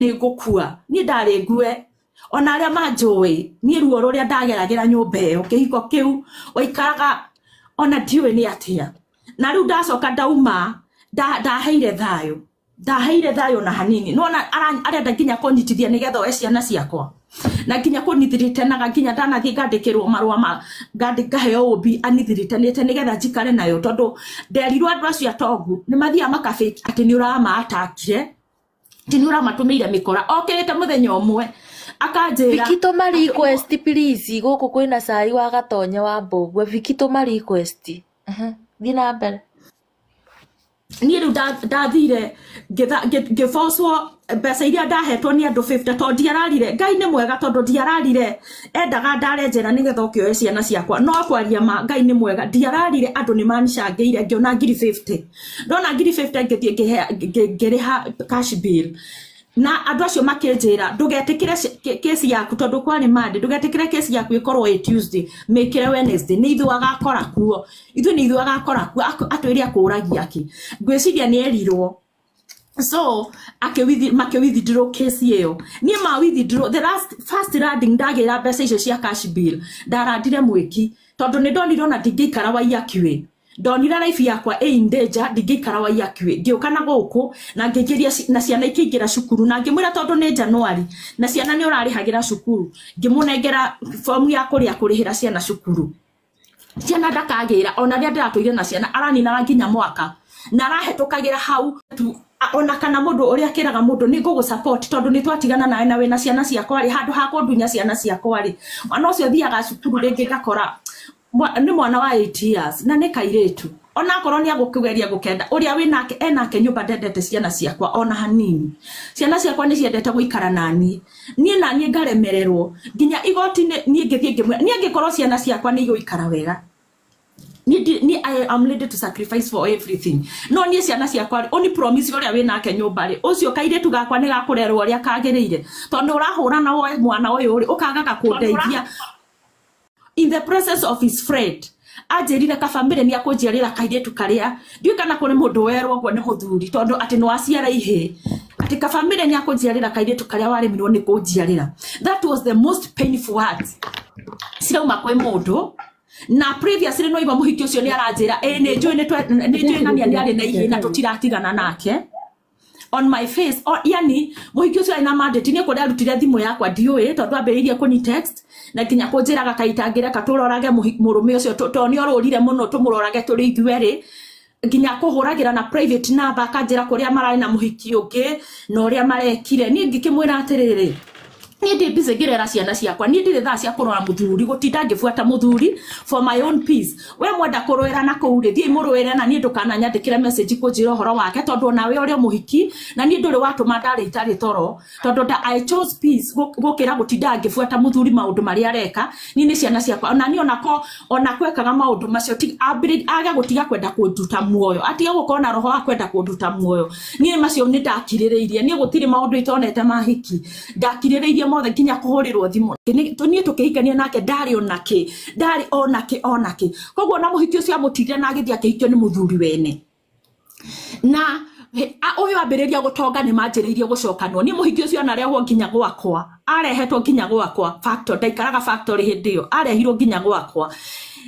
Nĩ ngũkua, niĩ ndarĩ ngue. Ona arĩa manjũĩ, niĩ ruo rũrĩa ndageragĩra nyũmba ĩyo, kĩhiko kĩu waikaraga ona ndiũĩ nĩ atĩa. Na rĩu ndacoka ndauma, ndaheire thayũ, ndaheire thayũ na hanini. Nona arenda nginya kũnyitithia nĩgetha oe ciana ciakwa, na nginya kũnithiritenaga, nginya ndanathiĩ ngandĩkĩrwo marũa ma ngaheo ũmbi anithiritanĩte nĩgetha njikare nayo, tondũ nderirwo andũ acio atongu nĩ mathiaga makabĩki atĩ nĩ ũramatakire, atĩ nĩ ũramatũmĩire mĩkora. Okĩrĩte mũthenya ũmwe akanjĩra, Viki, tũma request please, gũkũ kwĩna cai wa gatonye wa mbũgue. Viki, tũma request. Thiĩ na mbere. Niĩ rĩu ndathire ngĩbocwo mbeca iria ndahetwo nĩ andũ 50, tondũ ndiararire. Ngai nĩ mwega, tondũ ndiararire. Endaga ndare njera nĩgetha oke oe ciana ciakwa, no kwaria ma, Ngai nĩ mwega, ndiararire. Andũ nĩ manicangĩire, ngĩona ngiri 50. Ndona ngiri 50, ngĩthiĩ ngĩrĩha cash bill, na andũ acio makĩnjĩra, "Ndũgetĩkĩre kesi yaku, tondũ kwarĩ Monday, ndũgetĩkĩre kesi yaku ĩkorwo ĩ Tuesday, mĩkĩre Wednesday, nĩ ithuĩ agakora kuo, ithuĩ nĩ ithuĩ agakora kuo." Atwĩre akũragia akĩ, ngwĩciria nĩ erirwo. So makĩ withdraw kesi ĩyo. Niĩ ma withdraw the last first landing, ndagĩra mbeca icio cia cash bill, ndarandire mwĩki, tondũ nĩ ndonire ona ndingĩikara Waiyaki. Ndonire life yakwa ĩ in danger, ndingĩikara Waiyaki. Ngĩũka na gũkũ na ngĩingĩria na ciana ikĩingĩra cukuru, na ngĩmwĩra tondũ nĩ January na ciana nĩ ũrarĩhagĩra cukuru, ngĩmũnengera fomu ya kũrĩa kũrĩhĩra ciana cukuru. Ciana ndakagĩra, ona rĩrĩa ndĩratũire na ciana araninaga nginya mwaka na arahetũkagĩra hau tu. Ona kana mũndũ ũrĩa akĩraga mũndũ nĩ ngũgũ support, tondũ nĩ twatigana nawe na wĩna ciana ciakwa rĩ, handũ ha kũndunya ciana ciakwa rĩ, mwana ũcio thiaga cukuru rĩngĩ ngakora nĩ mwana wa 8 years na nĩ kairĩtu. Onakorwo nĩ agũkĩgeria gũkenda ũrĩa wĩnake, enake nyũmba, ndendete ciana ciakwa ona hanini. Ciana ciakwa nĩ ciendete gũikara naniĩ, niĩ naniĩ ngaremererwo nginya igoti-inĩ. Niĩ ngĩthiĩ ngĩmwĩra, niĩ angĩkorwo ciana ciakwa nĩ igũikara wega, niĩ I am ready to sacrifice for everything, no niĩ ciana ciakwa rĩ, ũni promise ũrĩa wĩnake nyũmba rĩ, ũcio kairĩtu gakwa nĩ gakũrerwo ũrĩa kagĩrĩire, tondũ ũrahũra na woe mwana ũyũ rĩ, ũkagaga kũndeithia. In the presence of his friend anjĩrire kabamĩrĩ nĩ akũnjiarĩra kairĩtu karĩa ndiũĩ kana kũrĩ mũndũ werwo ũguo nĩ mũthuri, tondũ atĩ nĩ waciara ihĩ, atĩ kabamĩrĩ nĩ akũnjiarĩra kairĩtu karĩa waremirwo nĩ kũnjiarĩra. That was the most painful words cirauma kwĩ mũndũ. Na previously no igua mũhiki ũcio nĩ aranjĩra, "Ĩ, nĩ njũĩ nĩ njũĩ ng'ania nĩ arĩ na ihĩ na tũtiratigana nake," on my face. O, yani mũhiki ũcio arĩ na mandate nĩ kũrĩa arutire thimũ yakwa ndiũĩ, tondũ ambĩrĩirie kũni text na nginya kũnjĩraga kaitangĩreka tũrorage mũrũme ũcio, tondũ nĩ orũrire mũno, tũmũrorage tũrĩ ithuerĩ, nginya kũhũragĩra na private number, akanjĩra kũrĩa mararĩ na mũhiki ũngĩ na ũrĩa marekire. Niĩ ngĩkĩmwĩra atĩrĩrĩ, niĩ ndĩ busy ngĩrera ciana ciakwa, niĩ ndirĩ thaa cia kũrora mũthuri, gũtinda ngĩbuata mũthuri. For my own peace, we mwenda kũrũĩra na kũu rĩ, thiĩ mũrũĩre na niĩ ndũkananyandĩkĩre message kũnjĩra ũhoro wake, tondũ onawe ũrĩ o mũhiki na niĩ ndũrĩ watũma ndarĩ itarĩ toro, tondũ I chose peace gũkĩra gũtinda ngĩbuata mũthuri maũndũ marĩa areka. Niĩ nĩ ciana ciakwa. Ona niĩ onako ona kwekaga maũndũ macio, age gũtiga kwenda kũnduta muoyo, atige gũkorwo na roho wa kwenda kũnduta muoyo. Niĩ macio nĩ ndakirĩrĩirie. Niĩ gũtirĩ maũndũ itonete mahiki, ndakirĩrĩirie mothe, nginya kũhũrĩrwo thimũ. Niĩ tũkĩhikania nake ndarĩ ona kĩ, ndarĩ ona kĩ, ona kĩ. Koguo na mũhiki ũcio amũtigire na agĩthiĩ akĩhikio nĩ mũthuri wene na ũyũ ambĩrĩria gũtonga, nĩ manjĩrĩirie gũcokanwo. Niĩ mũhiki ũcio anarehwo nginya gwakwa, arehetwo nginya gwakwa factory, ndaikaraga factory hĩndĩ ĩyo, arehirwo nginya gwakwa,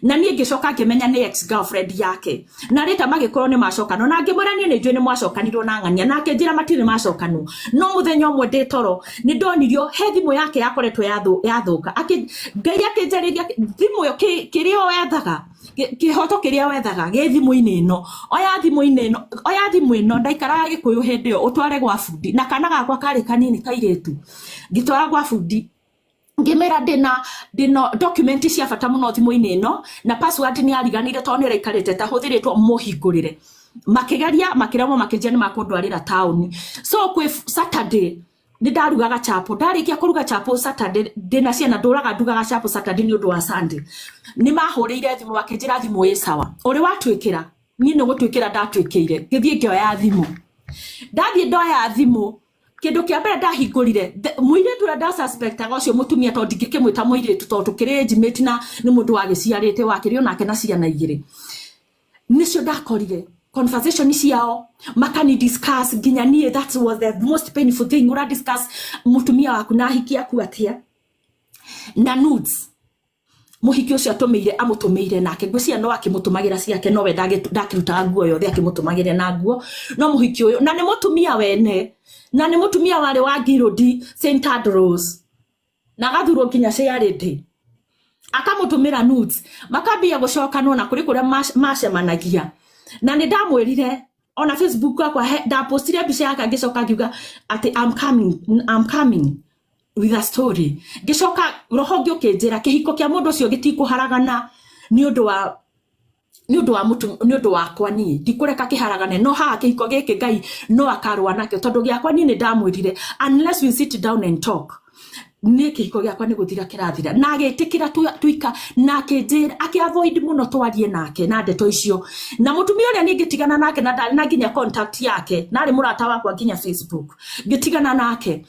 na niĩ ngĩcoka ngĩmenya nĩ ex girlfriend yake, na rĩta magĩkorwo nĩ macokanwo. Na ngĩmwĩra, "Niĩ nĩ njũĩ nĩ mwacokanirwo na ng'ania," nake njĩra matirĩ macokanwo. No mũthenya ũmwe ndĩ toro nĩ ndonirio he thimũ yake yakoretwo yathũka. Ngai akĩnjarĩria, thimũ ĩyo, kĩrĩa wethaga, kĩhoto kĩrĩa wethaga gĩ thimũ-inĩ ĩno, oya thimũ-inĩ ĩno, oya thimũ ĩno. Ndaikaraga Gĩkũyũ hĩndĩ ĩyo, ũtware gwa bundi, na kana gakwa karĩ kanini kairĩtu. Ngĩtwara gwa bundi, ngĩmĩra ndĩna document cia bata mũno thimũ-inĩ ĩno, na password nĩ ariganire tondũ nĩ ĩraikarĩte tahũthĩrĩtwo, mũhingũrĩre. Makĩgeria, makĩremwo, makĩnjia nĩ makũndwarĩra taũni. So kwĩ Saturday nĩ ndarugaga chapo. Ndarĩkia kũruga chapo Saturday, ndĩna ciana, ndũraga ndugaga chapo Saturday nĩ ũndũ wa Sunday. Nĩ mahũrĩire thimũ makĩnjĩra thimũ ĩ sawa, ũrĩ watwĩkĩra. Niĩ nĩ gũtwĩkĩra ndatwĩkĩire, ngĩthiĩ ngĩoya thimũ. Ndathiĩ ndoya thimũ, kĩndũ kĩa mbere ndahingũrire, mũirĩtu ũrĩa ndasuspectaga, ũcio mũtumia, tondũ ndingĩkĩmwĩta mũirĩtu tondũ tũkĩrĩ age mate, na nĩ mũndũ wagĩciarĩte, wakĩrĩ onake na ciana igĩrĩ, nĩcio ndakorire. Conversation ciao makani discuss nginya niĩ, that was the most painful thing. Ũra discuss mũtumia waku na ahiki aku atĩa na nudes muhiki ũcio atũmĩire amũtũmĩire nake ngwĩciria no akĩmũtũmagĩra ciake nowe ndakĩrutaga nguo yothe akĩmũtũmagĩre na nguo no mũhiki ũyũ na nĩ mũtumia wene na nĩ mũtumia warĩ wa Ngirũndi St Andrews na agathurwo nginya charity akamũtũmĩra nudes makambia gũcokanwo na kũrĩ kũrĩa macemanagia na nĩ ndamwĩrire ona Facebook yakwa ndapostire mbica yake ngĩcoka ngiuga atĩ I'm coming, I'm coming with a story. Ngĩcoka roho ngĩũkĩnjĩra kĩhiko kĩa mũndũ ũcio gĩtikũharagana nĩ ũndũ wa nĩ ũndũ wakwa niĩ ndikũreka kĩharagane no haha kĩhiko gĩkĩ Ngai no akarũa nakĩo tondũ gĩakwa niĩ nĩ ndamwĩrire unless we sit down and talk niĩ kĩhiko gĩakwa nĩ gũthira kĩrathira na agĩtĩkĩra tuika na akĩnjĩra akĩ-avoid mũno twarie nake na ndeto icio na mũtumia ũrĩa niĩ ngĩtigana nake na ndarĩ na nginya contact yake narĩ mũrata wakwa nginya Facebook ngĩtigana nake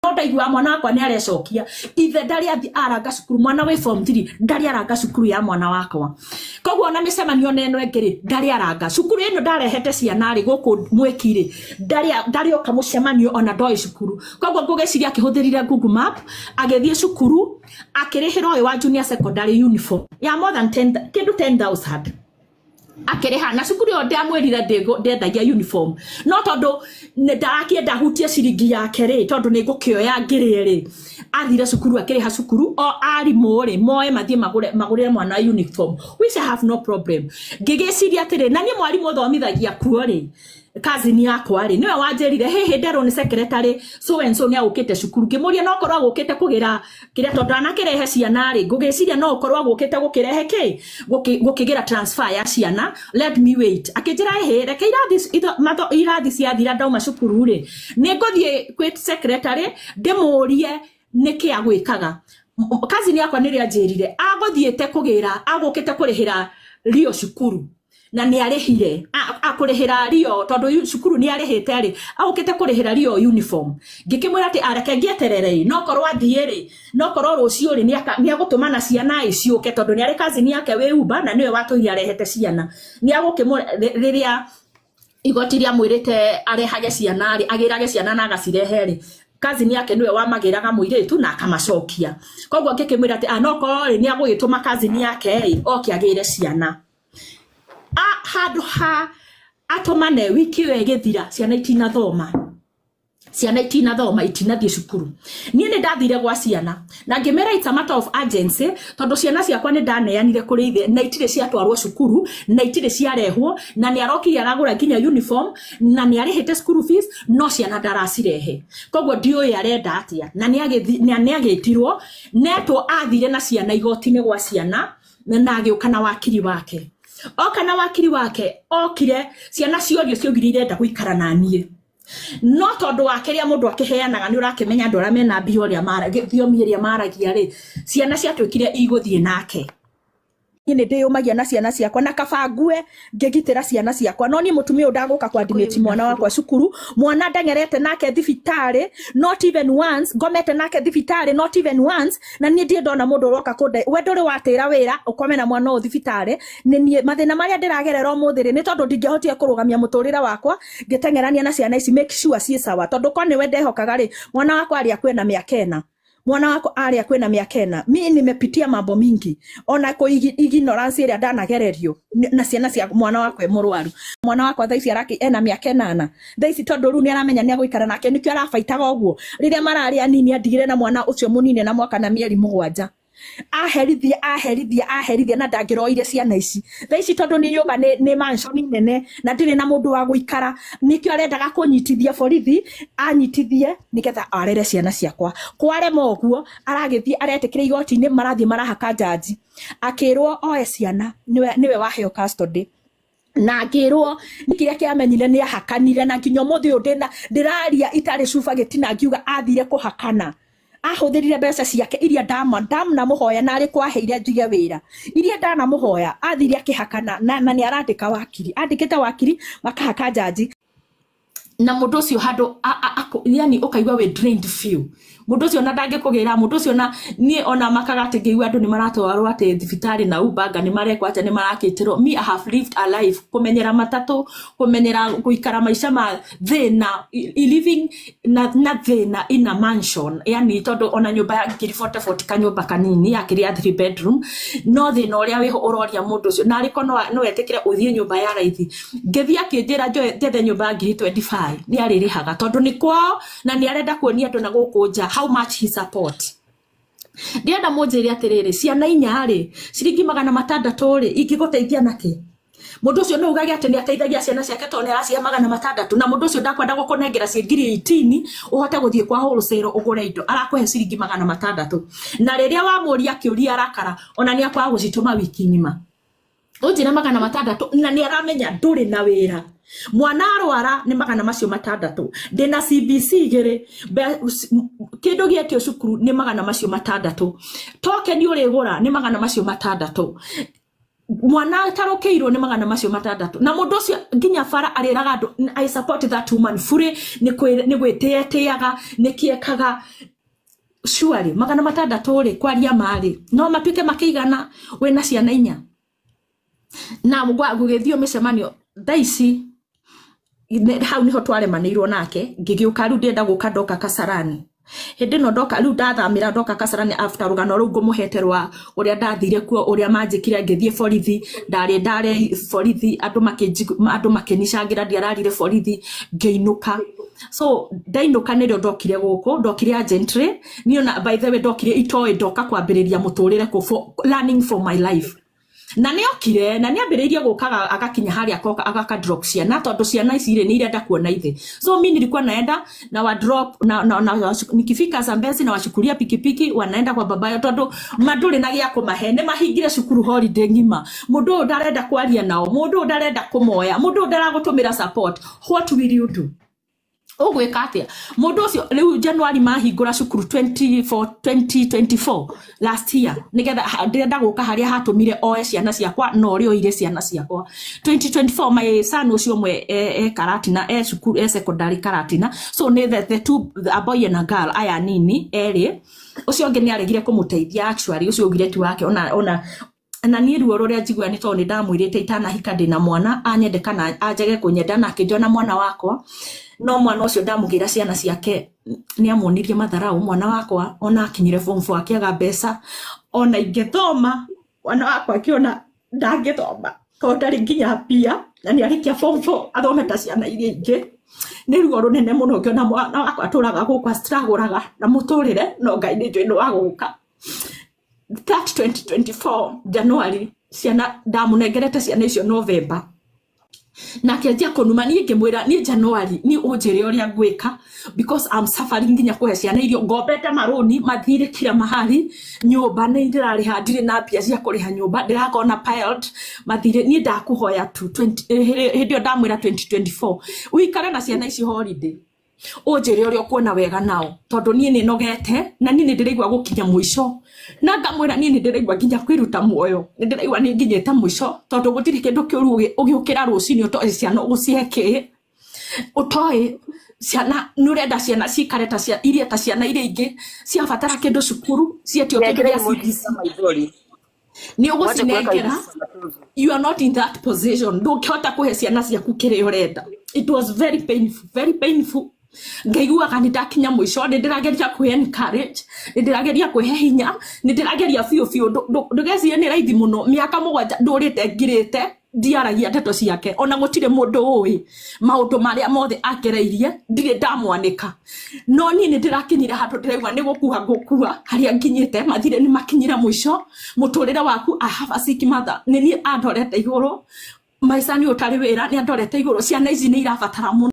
no ndaigua mwana wakwa nĩ arecokia ithe ndarĩ athi aranga cukuru mwana wĩ form 3 ndarĩ aranga cukuru ya mwana wakwa koguo ona mĩcemanio na ĩno ĩngĩ rĩ ndarĩ aranga cukuru ĩno ndarehete ciana rĩ gũkũ mwĩki rĩ ndarĩ oka mũcemanio ona ndoĩ cukuru koguo ngũgĩciria akĩhũthĩrire Google Map agĩthiĩ cukuru akĩrĩhĩra ũyũ wa junior secondary uniform ya more than 10 kĩndũ 10,000 akĩrĩha na cukuru ĩyo ndamwĩrire ndendagia uniform no tondũ ndarakĩenda hutie ciringi yake rĩ tondũ nĩ ngũkĩoya ngĩrĩe rĩ athire cukuru akĩrĩha cukuru o arimũ rĩ moe mathiĩ magũrĩre mwana uniform which I have no problem. Ngĩgĩciria atĩrĩ na niĩ mwarimũ ũthomithagia kuo rĩ cousin yakwa rĩ niwe wanjĩrire hĩhĩ nderwo nĩ secretary so and so nĩ agũkĩte cukuru ngĩmũria no korwo agũkĩte kũgĩra kĩrĩa tondũ anakĩrehe ciana rĩ ngũgĩciria no ũkorwo agũkĩte gũkĩrehe kĩ gũkĩgĩra transfer ya ciana let me wait akĩnjĩra ĩhĩ reke irathi ciathira ndauma cukuru rĩ nĩ ngũthiĩ kwĩ secretary ndĩmũrie nĩkĩ agwĩkaga. Cousin yakwa nĩrĩa anjĩrire agũthiĩte kũgĩra agũkĩte kũrĩhĩra rio cukuru na nĩ arĩhire akũrĩhĩra rio tondũ cukuru nĩ arĩhĩte rĩ agũkĩte kũrĩhĩra rio uniform ngĩkĩmwĩra atĩ areke ngĩeterere no korwo athiĩ rĩ no korwo rũciũ rĩ nĩ agũtũmana ciana ĩ ciũke tondũ nĩ arĩ cousin yake wĩ Uber na nĩwe watũire arehete ciana nĩ agũkĩmũ rĩrĩa igoti rĩamwĩrĩte arehage ciana rĩ agĩrage ciana na agacirehe rĩ cousin yake niwe wamagĩraga mũirĩtu na akamacokia koguo ngĩkĩmwĩra atĩ no korwo rĩ nĩ agũgĩtũma cousin yake rĩ oke agĩre ciana handũ ha atũmane wiki ĩyo ĩgĩthira ciana itinathoma ciana itinathoma itinathiĩ cukuru niĩ nĩ ndathire gwa ciana na ngĩmera it's a matter of urgency tondũ ciana ciakwa nĩ ndaneanire kũrĩ ithe na itirĩ ciatwarwo cukuru na itirĩ ciarehwo na nĩ arokire aragũra nginya uniform na nĩ arĩhĩte school fees no ciana ndaracirehe koguo ndiũĩ arenda atĩa na nĩ agĩtirwo netwo athire na ciana igoti-inĩ gwa ciana na agĩũka na wakiri wake oka na wakiri wake okire ciana ciorio ciogire irenda gũikara na niĩ no tondũ wa kĩrĩa mũndũ akĩheanaga nĩ ũrakĩmenya andũ arĩa mena mbia ũrĩa thiomi ĩrĩa maragia rĩ ciana ciatuĩkire igũthiĩ nake niĩ nĩ ndĩyũmagia na ciana ciakwa na kaba ngue ngĩgitĩra ciana ciakwa no niĩ mũtumia ũyũ ndagũka kwadimĩti mwana wakwa cukuru mwana ndeng'erete nake thibitarĩ not even once ngomete nake thibitarĩ not even once na niĩ ndirĩ ndona mũndũ ũroka kũnde we ndũrĩ watĩra wĩra ũkome na mwana ũyũ thibitarĩ nĩ niĩ mathĩna marĩa ndĩragerera ũmũthĩ rĩ nĩ tondũ ndingĩahotire kũrũgamia mũtũrĩre wakwa ngĩteng'erania na ciana ici make sure ciĩ sawa tondũ korwo nĩwe ndehokaga rĩ mwana wakwa arĩ akue na mĩaka ĩna mwana wakwa arĩ akue na mĩaka ĩna mi nimepitia mambo mingi ona kũ ignorance ĩrĩa ndanagererio na ciana cia mwana wakwa e mũrwaru mwana wakwa thaa ici ena mĩaka ĩnana thaa ici tondũ rĩu nĩ aramenya nĩ agũikara nake nĩkĩo arabaitaga ũguo rĩrĩa mararĩ anini andigire na mwana ũcio mũnini na mwaka na mĩeri 7 aherithia aherithia aherithia na ndangĩroire ciana ici thaa ici tondũ nĩ nyũmba nĩ mansion nene na ndĩrĩ na mũndũ wa gũikara nĩkĩo arendaga kũnyitithia borithi anyitithie nĩgetha arere ciana ciakwa kwarema ũguo aragĩthiĩ aretĩkĩra igoti-inĩ marathiĩ marahaka jaji akĩrwo oe ciana nĩwe waheo custody na ngĩrwo kĩrĩa kĩamenyire nĩ ahakanire na nginya ũmũthĩ ũyũ ndĩraria itarĩ cuba gĩtina ngiuga athire kũhakana ahũthĩrire mbeca ciake iria ndamũhoya na arĩ kwaheire njige wĩra iria ndanamũhoya athire akĩhakana na nĩ arandĩka wakiri andĩkĩte wakiri makahaka jaji Na mundu ucio handu yani ukaigua we drained few mundu ucio na ndangikugira mundu ucio na nie ona makaga ati ngiigua andu ni maratwarwo ati thibitari na ubanga ni marekwo atia ni marakitirwo. Me, I have lived a life kumenyera matatu, kumenyera guikara maica ma thina, living na thina in a mansion, yani tondu ona nyumba ya ngiri 40 kanyumba kanini ya kiria 3 bedroom, no thina uria wiho uroria mundu ucio na ariko no etikire uthie nyumba ya raithi. Ngithia akinjira njethe nyumba ya ngiri 25 ni aririhaga tondu ni kwao na ni arenda kuonia andu na guku nja how much he support. Ndienda munjire atiriri, ciana inya ri ciringi 600 ri ingiguteithia naki? Mundu ucio no ugage ati ni ateithagia ciana ciake tondu ni aracihe 600, na mundu ucio ndakwenda gukunengera cie ngiri 18 uhote guthie kwa wholesale ugure indo, arakuhe ciringi 600, na riria wamuria kiuria arakara ona ni akwaga gucituma wiki ng'ima. Unjira 600 na ni aramenya nduri na wira, mwana arwara ni 600, ndina CBC igiri kindu gietio cukuru ni 600, token urigura ni 600, mwana atarũkĩirwo nĩ 600, na mũndũ ũcio nginya bara arĩraga andũ I support that woman fully, nĩ gwĩtĩĩaga nĩ kĩekaga. Surely 600 rĩ kwaria marĩ no matuĩke makĩigana wĩna ciana inya. Na gũgĩthio mĩcemanio thaa ici hau niho twaremanĩirwo nake, ngĩgĩũka rĩu ndĩrenda gũka ndoka Kasarani. Hĩndĩ ĩno ndoka rĩu ndathamĩra ndoka Kasarani after rũgano rũu ngũmũhete rwa ũrĩa ndathire kuo, ũrĩa manjĩkire ngĩthiĩ borithi, ndarĩ borithi, andũ makĩnicangĩra ndiararire borithi, ngĩinũka. So ndainũka nĩrĩo ndokire gũkũ, ndokire agentry, niĩ ona by the way ndokire itoĩ ndoka kwambĩrĩria mũtũrĩre kũ for learning for my life. Na nĩ okire na nĩ ambĩrĩirie gũkaga agakinya harĩa akoka agaka drop ciana tondu ciana ici rĩ nĩ irenda kuona ithe. So mimi nilikuwa naenda na wa drop na nikifika Zambezi na washukuria pikipiki wanaenda kwa babayo tondu manduri na gĩa kũmahe nĩ mahingire cukuru holiday ng'ima. Mũndũ ũyũ ndarenda kwaria nao, mũndũ ũyũ ndarenda kũmoya, mũndũ ũyũ ndaragũtũmĩra support. What will you do? Ũgwĩka atĩa? Mũndũ ũcio rĩu January mahingũra cukuru 2024 last year, nĩgetha ndĩrenda gũka harĩa hatũmire oe ciana ciakwa na ũrĩa oire ciana ciakwa 2024. My son ũcio ũmwe e Karatina, e cukuru e secondary Karatina, so nĩ the two, a boy and a girl, aya nini erĩ. Ũcio ũngĩ nĩ aregire kũmũteithia actually, ũcio augire ti wake ona na niĩ ruo rũrĩa njiguaga nĩ tondũ nĩ ndamwĩrĩte itanahika ndĩna mwana anyende kana anjage kũnyenda, na akĩnjona mwana wakwa, no mwana ũcio ndamũgĩra ciana ciake nĩ amuonirie matharau. Mwana wakwa ona akinyire form 4 akĩaga mbeca ona ingĩthoma, mwana wakwa akĩona ndangĩthoma tondũ ndarĩ nginya mbia, na nĩ arĩkia form 4 athome ta ciana iria ingĩ. Nĩ ruo rũnene mũno ngĩona mwana wakwa atũraga gũkũ astragũraga na mũtũrĩre, no Ngai nĩ njũĩ nĩ wa gũka. That 2024 January ciana ndamũnengerete ciana icio November, na akĩanjia kũnuma. Niĩ ngĩmwĩra niĩ January niĩ ũnjĩre ũrĩa ngwĩka because I'm suffering nginya kũhe ciana irio, ngombete marũni mathirĩ kila mahali, nyũmba nĩ ndĩrarĩha ndirĩ na mbia cia kũrĩha nyũmba, ndĩrakorwo na pilot mathirĩ. Niĩ ndakũhoya tu hĩndĩ ĩyo ndamwĩra 2024 ũikare na ciana ici holiday, ũnjĩre ũrĩa ũkuona wega nao tondũ niĩ nĩ nogete na niĩ nĩ ndĩraigua gũkinya mũico. Na ngamwĩra niĩ nĩ ndĩraigua nginya kwĩruta muoyo, nĩ ndĩraigua nĩ nginyĩte mũico tondũ gũtirĩ kĩndũ kĩũru ũgĩũkĩra rũcinĩ ũtoĩ ciana ũgũcihe kĩ, ũtoĩ ciana nĩ ũrenda ciana cikare ta iria ta ciana iria ingĩ ciabatara kĩndũ cukuru cietio kĩndũ gĩa CBC nĩ ũgũcinengera. You are not in that position, ndũngĩhota kũhe ciana ciaku kĩrĩa ũrenda. It was very painful, very painful. Ngaiguaga nĩ ndakinya mũico, nĩ ndĩrageria kwĩ encourage, nĩ ndĩrageria kwĩhe hinya, nĩ ndĩrageria biũ biũ. Ndũgecirie nĩ raithi mũno, mĩaka 7 ndũrĩte ngirĩte ndiaragia ndeto ciake, ona gũtirĩ mũndũ ũĩ maũndũ marĩa mothe agereirie, ndirĩ ndamwanĩka. No niĩ nĩ ndĩrakinyire handũ ndĩraigua nĩ gũkua ngũkua, harĩa nginyĩte mathirĩ nĩ makinyire mũico mũtũrĩre waku. I have a sick mother, nĩ niĩ andorete igũrũ, maica nĩ ũtarĩ wĩra, nĩ andorete igũrũ, ciana ici nĩ irabatara mũno.